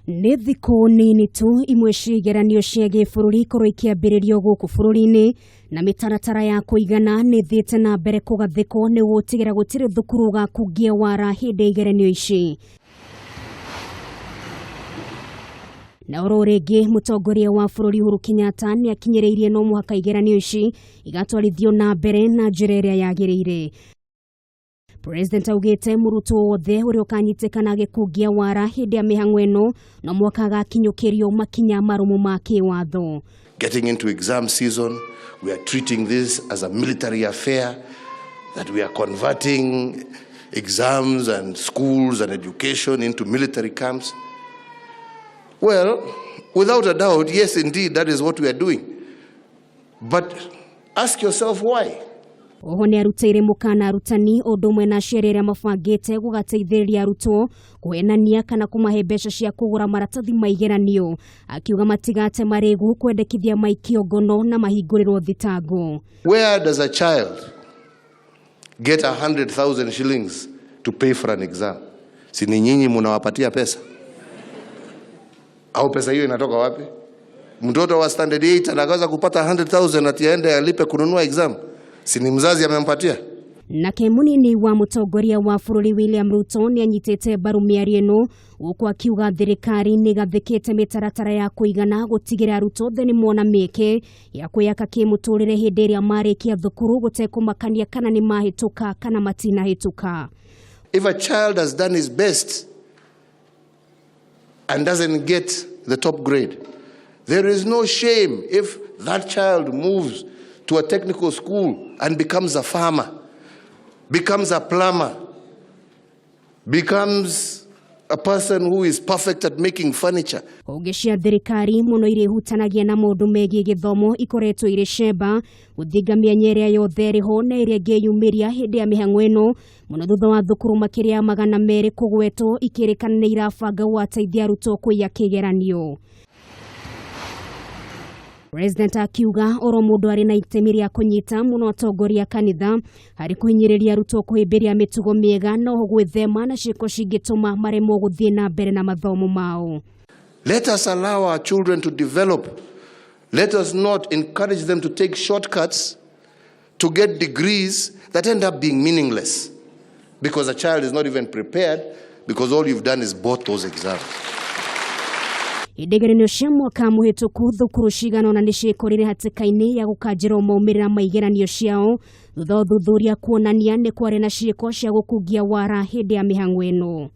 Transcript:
Nĩ thikũ nini tu imwe cia igeranio cia gĩbũrũri ikorwo ikĩambĩrĩrio gũkũ bũrũri-inĩ, na mĩtaratara ya kũigana nĩ ĩthiĩte na mbere kũgathĩkwo nĩguo gũtigĩrĩra gũtirĩ thukuru ũgakungia wara hĩndĩ ya igeranio ici. Na oro rĩngĩ, mũtongoria wa bũrũri Uhuru Kenyatta nĩ akinyĩrĩirie no mũhaka igeranio ici igatwarithio na mbere na njĩra ĩrĩa yagĩrĩire. President augĩte mũrutwo wothe ũrĩa ũkanyitĩkana agĩkungia wara hĩndĩ ya mĩhang'o ĩno no mũhaka agakinyũkĩrio makinya marũmu ma kĩwatho. Getting into exam season, we are treating this as a military affair, that we are converting exams and schools and education into military camps. Well, without a doubt, yes, indeed, that is what we are doing. But ask yourself why. Oho nĩ arutĩire mũkana arutani ũndũ ũmwe na aciari arĩa mabangĩte gũgateithĩrĩria arutwo kũhenania kana kũmahe mbeca cia kũgũra maratathi ma igeranio, akiuga matigate marĩgu kwendekithia maikio ngono na mahingũrĩrwo thitango. Where does a child get 100,000 shillings to pay for an exam? Si ni nyinyi munawapatia pesa? Au pesa hiyo inatoka wapi? Mtoto wa standard 8 anaweza kupata 100,000 ati aende alipe kununua exam? Si ni mzazi amempatia? Nake munini wa mũtongoria wa bũrũri William Ruto nĩ anyitĩte mbaru mĩario ĩno, gũkũ akiuga thirikari nĩ ĩgathĩkĩte mĩtaratara ya kũigana gũtigĩrĩra arutwo othe nĩ mona mĩeke ya kwĩyaka kĩmũtũrĩre hĩndĩ ĩrĩa marĩkia thukuru, gũtekũmakania kana nĩ mahĩtũka kana matinahĩtũka. If a child has done his best and doesn't get the top grade, there is no shame if that child moves to a technical school and becomes a farmer, becomes a plumber, becomes a person who is perfect at making furniture. Honge cia thirikari mũno iria ihutanagia na maũndũ megiĩ gĩthomo ikoretwo irĩ cemba gũthinga mĩanya ĩrĩa yothe ĩrĩ ho na ĩrĩa ĩngĩyumĩria hĩndĩ ya mĩhang'o ĩno, mũno thutha wa thukuru makĩria ya 200 kũgwetwo ikĩrĩkana nĩ irabanga gũgateithia arutwo kũiya kĩgeranio. President akiuga oro mũndũ arĩ na itemi rĩa kũnyita, mũno atongoria kanitha, harĩ kũhinyĩrĩria arutwo kũhĩmbĩria mĩtugo mĩega no gwĩthema na ciĩko cingĩtũma maremwo gũthiĩ na mbere na mathomo mao. Let us allow our children to develop. Let us not encourage them to take shortcuts to get degrees that end up being meaningless because a child is not even prepared, because all you've done is bought those exams. Hĩndĩ igeranio cia mwaka mũhĩtũku, thukuru cigana ũna nĩ ciĩkorire hatĩka-inĩ ya gũkanjĩrwo maumĩrĩra ma igeranio ciao thutha wa ũthuthuria kuonania nĩ kwarĩ na ciĩko cia gũkungia wara hĩndĩ ya mĩhang'o ĩno.